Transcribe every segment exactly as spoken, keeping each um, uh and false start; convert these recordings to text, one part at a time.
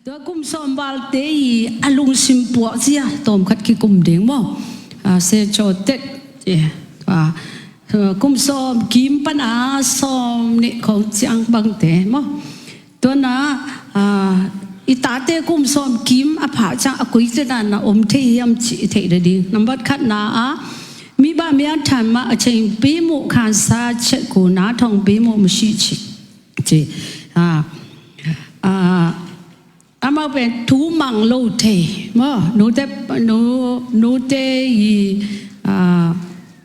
Tua kum sawm valte i a lungsim puah cia tawm khat kikum ding maw? A, se caw tet ci. A, kum sawm kim pan a sawm nih khawng ciang bangte maw? Tua na, a, i tate kum sawm kim a phah ciang a koi te dan na om thei hiam ci i theih le ding. Nambat khat na a, mi ba mi a than ma a cheng pi mu khan sa chet ku na thong pi mu mu shi ci. Ci. A, a, amau pen thu mang lo thei maw? Nute, nu, nute i, a,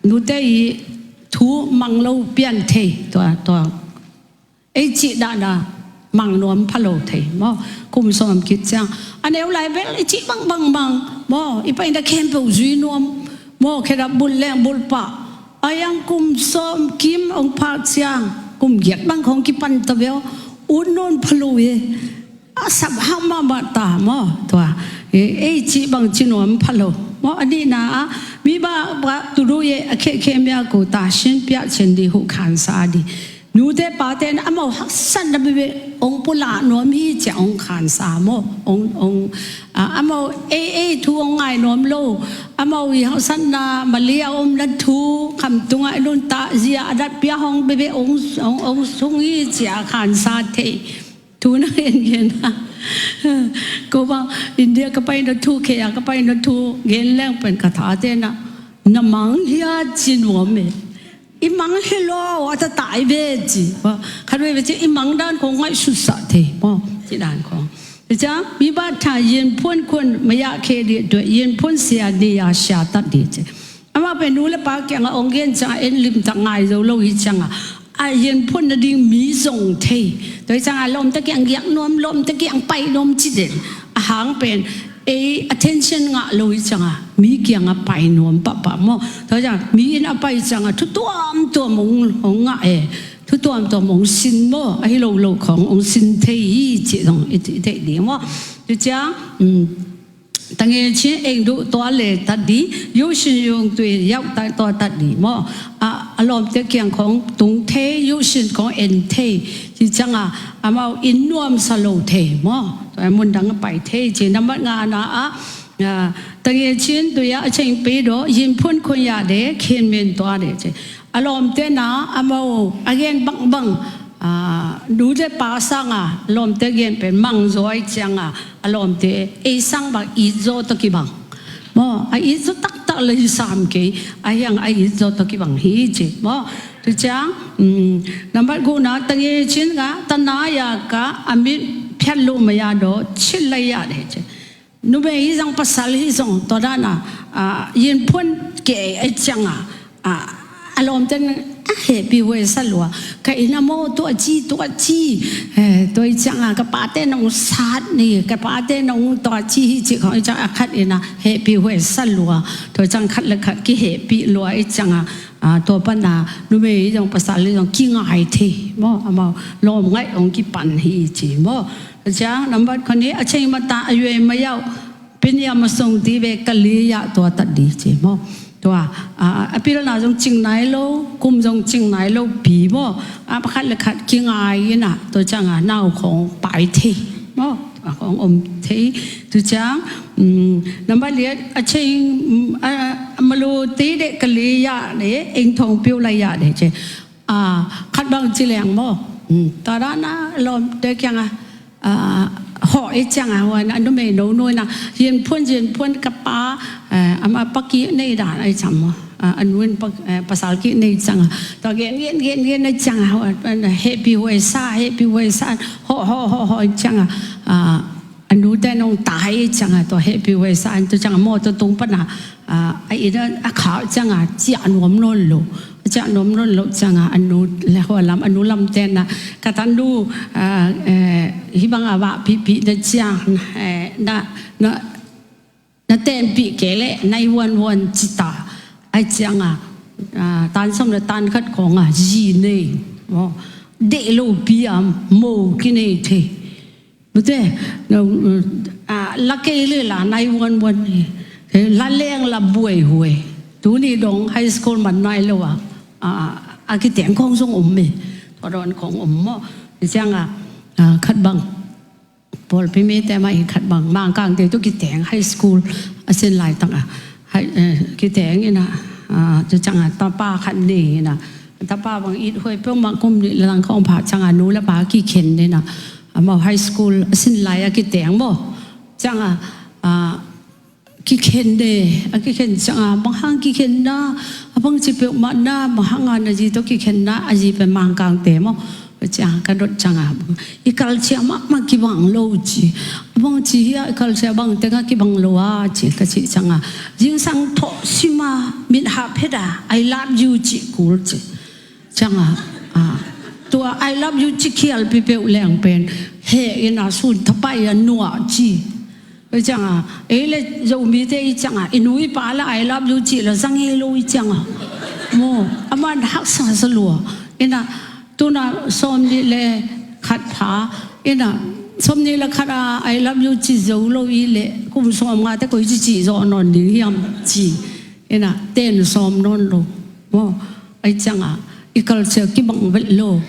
nute i thu mang lo pian thei tua, tua. Ei cih dahna mang nuam pha lo thei maw? Kum sawm kit ciang a neu lai bel i cih bang bang bang maw? I paina khempeuh zui nuam maw? Khedap bulh leng bulh pah. A yang kum sawm kim ong phak ciang kum giat bang khong kipan ta beo. Ut nawn pha lo e. A sap hak mahmah ta maw? Tua. E, ei cih bang ci nuam pha lo maw? A nihna a mi ba ba tu du ye a khekhe mia ku ta sin piah cen di huh khan sa di. Nute pate na amau haksatna bebe ong pulak nuam hi cia ong khansa maw? Ong, ong, a, amau ei, ei thu ong ngai nuam lo. Amau i haksatna mali a omna thu khamtung a i nuntak zia a dat pia hong bebe ong, ong, ong sung hi cia khansa thei. Thu na gen gen a. Ko bang India ka paina thu, khe a ka paina thu gen leng pen ka thate na na mang hia ci nuam e. I mang hi lo a ta tai ve ci. Khat ve ve ci i mang dan khong ngaihsutsah thei maw? Ci dan khong. Cia mi ba tha yin phun khun maya khe di tua yin phun sia di ya sia tat di ci. Amau pen nu le pa kiang a ong gen ciang a en lim tak ngai zo lo hi ciang a. A yin phun na ding mi zong thei. Tua hi ciang a lawmte kiang giak nuam, lawmte kiang pai nuam ci den. A hang pen ei attention ngah lo hi ciang a mi kiang a pai nuam pahpah maw? Tua ciang mi in a pai ciang a thu tuamtuam ong, ong ngah e. Thu tuamtuam ong sin maw? A hi lo lo khong ong sin thei hi ci zong i, i theih ding maw? Tua ciang, um, tange chin eng duh tua le tat di, yu sin yung tui yau tat tua tat di maw? A, a lawmte kiang khong tung thei, yu sin khong en thei. Ci ciang a, amau in nuam sa lo thei maw? Tua mun dang a pai thei ci nambat nga na a, a, tange chin tui a a cheng pi do, yin phun khun ya de, khin min tua de ci. A lawmte na amau a gen bangbang, a, nute pa sang a lawmte gen pen mang zaw i ciang a, a lawmte ei sang bang it zaw tawh kibang. Maw, a it zaw taktak le hi sam kei, a hiang a it zaw tawh kibang hi ci. Maw, tu ciang, um, nambat gu na tange chin ga, tana ya ka, a mit phiat lu maya do, chit lai ya de ci. Numei hi zong pasal hi zong tua dan a, a, yin phun ke ai ciang a, a, a lawmte na a hehpih huai sa lua. Ka inn a maw tua ci, tua ci. Eh, tua i ciang a, ka pate nong sat ni, ka pate nong tua ci hi ci khong i ciang a khat inn a hehpih huai sa lua. Tua i ciang khat le khat kihehpih lua i ciang a, a, tua pan a, numei hi zong pasal hi zong kingai thei. Maw, amau lawm ngaih ong kipan hi ci maw. Ciang, nambat khon hi, a cheng mata a yuai mayau. Piniam a song ti ve ka li ya tua tat di ci maw. Tua, a, a pilna zong cing nai lo, kum zong cing nai lo pi maw. A pakhat le khat kingai ina, tua ciang a nau khong pai thei maw. A khong om thei, tu ciang, um, nambat liat, a cheng, um, a, a malu ti de ka li ya de, eng thong piu lai ya de ci. A, khat bang ci leng maw. Um, tua dan a lawmte kiang a, a, hawh i ciang a, huan a numei no no na, yin phun, yin phun ka pa, eh, ama pa ki nei dan ai ciang maw. A, a nu in pa, eh, pasal ki nei ciang a. Tua gen, gen, gen, gen ai ciang a, huan, hehpih huai sa, hehpih huai sa, hawh, hawh, hawh, hawh i ciang a. A, a nute nong tai ciang a, tua hehpih huai sa, an tu ciang a maw tua tung pan a, a, a inn a khau ciang a, ciah nuam nawn lo. Ciah nuam nawn lo ciang a, a nu le hua lam, a nu lam ten a, ka tanu, a, eh, hi bang a vah pihpih na ciang, eh, na, na, na tenpih kei le, nai vuan vuan ci ta. Ai ciang a, a, tan som le tan khat khong a, zi nei. Maw, deh lo pi a, mo ki nei thei. Bute, no, a, la kei le la nai vuan vuan. Eh, la leng la buai huai. Tuni dong high school man nai lo a. A, a kiteng khong zong om me. Tua dan khong om maw. Ciang a, a, khat bang. Pawlpi mite mah hi khat bang, Mangkangte tawh kiteng, high school a sin laitak a. Hai, eh, kiteng ina, ah, tu ciang a tapa khat nei ina. Tapa bang it huai peuhmah, kum nih le lang khawng pha ciang a nu le pa kikhen ina. Amau high school a sin lai a kiteng maw. Ciang a, ah, kikhen de, a kikhen ciang a, bang hang kikhen na, a bangci peuhmah na, bang hang a na zi tawh kikhen na, a zi pen Mangkangte maw. Ciang ka dot ciang a, i culture mahmah kibang lo ci. A bangci hi a, i culture bang teng a kibang lo a ci, ka cih ciang a. Zingsang thawh sim a, mit hah phet a, I love you ci kul ci. Ciang a, ah, tua I love you ci khialpi peuh leng pen, he ina sun thapai a nuah ci. Oi ciang a, ei le Zomite i ciang a, i nu i pa le I love you cih le zang ei lo i ciang a. Maw, aman haksa sa lua. Ina, tuna sawmnih le khat pha, ina, sawmnih le khat a I love you ci zo lo i le, kum sawmnga te koi ci ci zawh nawn ding hiam ci. Ina, ten sawm nawn lo. Maw, ei ciang a, i culture kibang vet lo.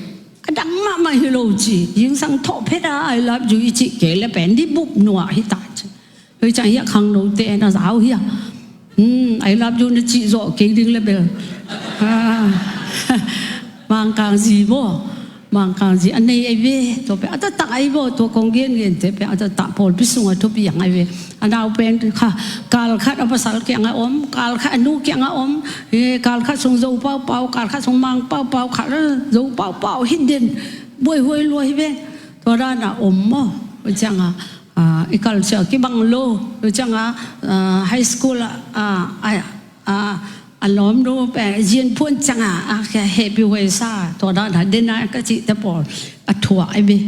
A dang mahmah hi lo ci, zingsang thawh phet a I love you i cih kei le pen, di bup nuah hi ta ci. Oi ciang hi a khangnote na zau hi a. Hmm, I love you na cih zawh kei ding le bel. Ah. Mangkang zi maw. Mangkang zi a nei ai ve. Tua pen a taktak ai maw. Tua kong gen gen te pen a taktak pawlpi sung a thupi ang ai ve. A nau pen kha, kal khat a pasal kiang a om, kal khat a nu kiang a om, eh, kal khat sung Zo paupau, kal khat sung Mang paupau, khat, eh, Zo paupau hi den. Buai huai lua hi ve. Tua dan a om maw. Oi ciang a, ah, i culture kibang lo. Oi ciang a, ah, high school a, ah, ah, ah, a lawmnu pen zian phuan ciang a, ah, ka hehpih huai sa. Tua dan a den a ka cih te pawl a thuak ai ve.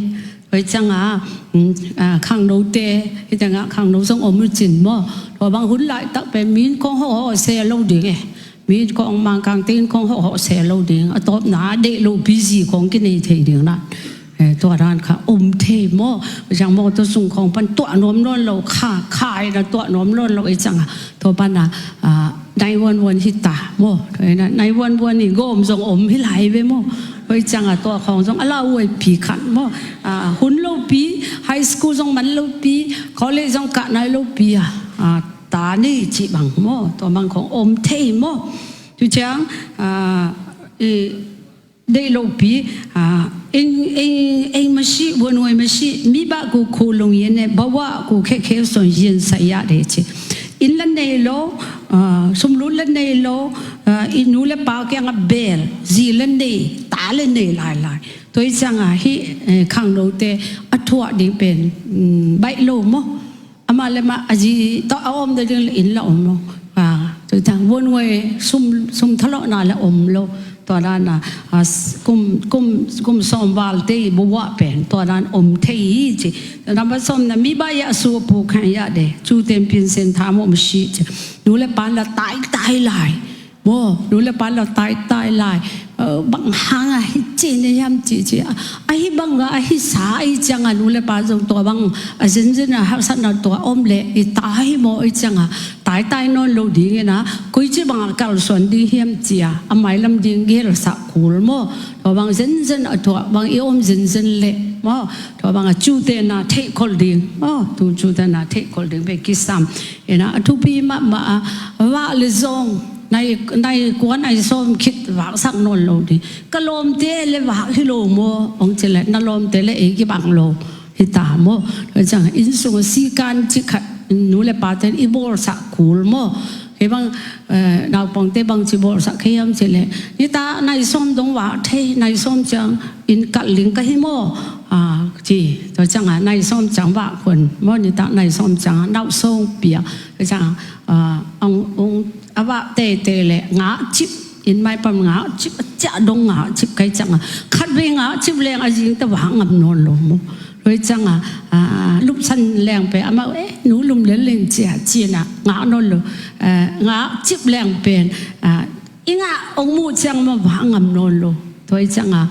Oi ciang a, mm, ah, khangnote, hi ciang a khangno zong om uh cin maw. Tua bang hun laitak pen min kong hawh hawh se lo ding e. Min kong Mangkangte in kong hawh hawh se lo ding. A tawpna deih lopi zi kong kinei thei ding na. Eh, tua dan kha om thei maw. Oi ciang mawtaw sung khawng pan tuah nuam nawn lo kha, kha ina tuah nuam nawn lo i ciang a. Tua pan a, ah, nine one one hi ta maw. Tua ina nine one one i gawm zong om hi lai ve maw. Oi ciang a tua khawng zong a lauhuaipi khat maw. Ah, hun lopi, high school zong man lopi, college zong kah nai lopi a. Ah, ta ni cih bang maw. Tua bang khawng om thei maw. Tu ciang, ah, i deih lopi, ah, eng, eng, eng masih, vuanhuai masih, mi bah ku khu lung yin e, bah wah ku khe khe son yin sa ya de ci. Inn la nei lo, ah, sumlut la nei lo, ah, i nu le pa kiang a bel, zi la nei, ta la nei lai lai. Tua i ciang a hi, eh, khangnote a thuak ding pen, mm, baih lo maw. Amah le mah a zi tawh a om ding le inn la om lo. Ah, tua ciang vuanhuai sum, sum thalawhna le om lo. Tua dan a, ah, s-, kum, kum, kum sawm valte i buah pen. Tua dan om thei hi ci. Nambat sawmna mi bah ya su pu khan ya de. Cu ten pin sen tha mo mu shi ci. Nu le pa la tai tai lai. Maw, nu le pa la tai tai lai. Eh, bang hang a hi ci ni hiam ci ci. A, a hi bang a, a hi sa i ciang a nu le pa zong tua bang a zenzen a haksatna tua om le i ta hi maw i ciang a tai tai nawn lo ding ina. Koi ci bang a kalsuan ding hiam ci a. A mailam ding gel sa kul maw. Tua bang zenzen a tua bang i om zenzen le maw. Tua bang a cute na theih khol ding. Maw, tu cute na theih khol ding be kisam. Ina a thupi mahmah a, vak le zong, nai, nai kua nai sawm khit vaksak nawn lo ding. Ka lawmte le vak hi lo maw, ong ci le, na lawmte le ei kibang lo hi ta maw. Tua ciang, inn sung a sikan ci khat, nu le pa ten i bawlsak kul maw. Kei bang, eh, naupangte bang ci bawlsak kei hiam ci le, nitak nai sawm dong vak thei, nai sawm ciang inn kalh ling ka hi maw. Ah, ci, tua ciang a, nai sawm ciang vak hun maw, nitak nai sawm ciang a, nau sawm pia. Tua ciang a, ah, ong, ong, a vak teitei le, ngakcip, inn maipam ngakcip, a ciah dong ngakcip, kai ciang a, khatvei ngakcip leng a zing ta vak ngam nawn lo maw. Tua ciang a, ah, lupsan leng pen, amau, eh, nu lum lel leng cia, ci na, ngak nawn lo, eh, ngakcip leng pen, ah, i ngak ong muh ciang maw vak ngam nawn lo. Tua ciang a,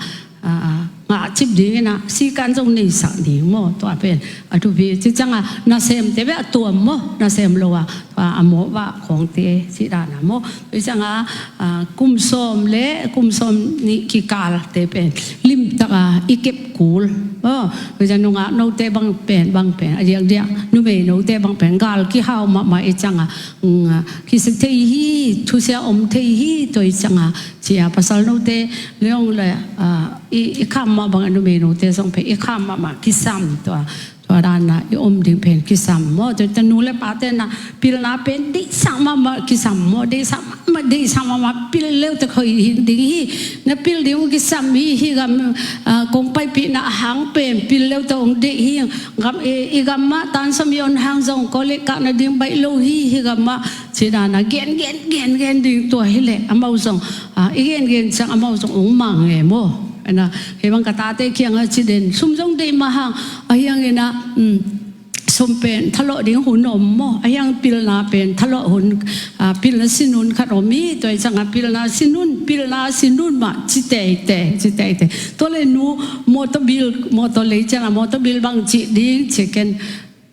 ah, ngakcip ding ina, sikan zong neisak ding maw, tua pen a thupi. Ci ciang a, nasemte bek a tuam maw, nasem lo a, tua a mawh vak khawngte, ci dan a maw. Tua ciang a, ah, kum sawm le, kum sawm nih kikalte pen, limtak a, i kep kul. Oh, tua ciang nungak note bang pen, bang pen, a diakdiak numei note bang pen gal kihau mahmah i cianga, mm, kisik thei hi, thusia om thei hi, tua i cianga, cia pasal note leong le, ah, i, i kham mah bang a numei note zong pen i kham mahmah kisam tua. Tua dana i om ding pen kisam maw. Tua tanu le pate na pilna pen deihsak mahmah kisam maw, deihsak mahmah, deihsak mahmah, pil leute khoi hi ding hi. Na pil ding uh kisam hi, hi gam, ah, kong paipihna a hang pen pil leute ong deih hi. Gam, i, i gam mah tansa mi on hang zong college kah nading baih lo hi, hi gam mah. Ci dana gen, gen, gen, gen ding tua hi leh amau zong, ah, i gen, gen ciang amau zong ong mang e maw. Ena, hei bang ka tate kianga ci den, sum zong deih mah hang, ahi hangina, um, sum pen thalawh ding hun om maw, ahi hang pilna pen thalawh hun, ah, pilna sin hun khat om hi, tua i cianga pilna sin hun, pilna sin hun mah, ci teitei, ci teitei. Tua le nu, motor bill, motor lei cianga, motor bill bang ci ding, ci ken,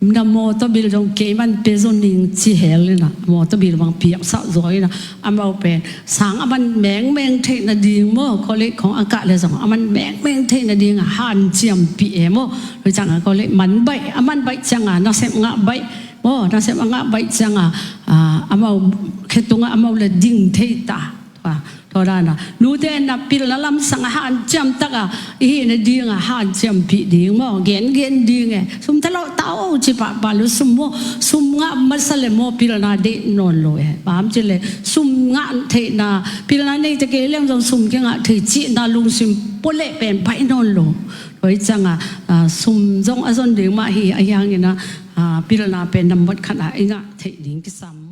na motor bill zong kei man pe zo ning ci hel ina, motor bill bang piaksak zaw ina, amau pen sang a man mengmeng theih nading maw, college khong a kah le zong a man mengmeng theih nading a hanciampih e maw. Tua cianga college man baih, a man baih cianga nasep ngah baih maw, nasep a ngah baih cianga, ah, amau khetunga amau le ding thei ta. Tua, tua dana nute na pilna lamsang a hanciam taka i hihna dinga hanciampih ding maw, gen, gen ding e. Sum thalawh ta o ci pahpah lo, sum maw, sum ngah masa le maw pilna deih nawn lo e. Bang hang ci le sum ngah theihna, pilna neite kei leng zong sum kingah thei cihna lungsim pua leh pen baih nawn lo. Tua i cianga, ah, sum zong a zon ding mah hi, ahi hangina, ah, pilna pen nambat khat a i ngah theih ding kisam.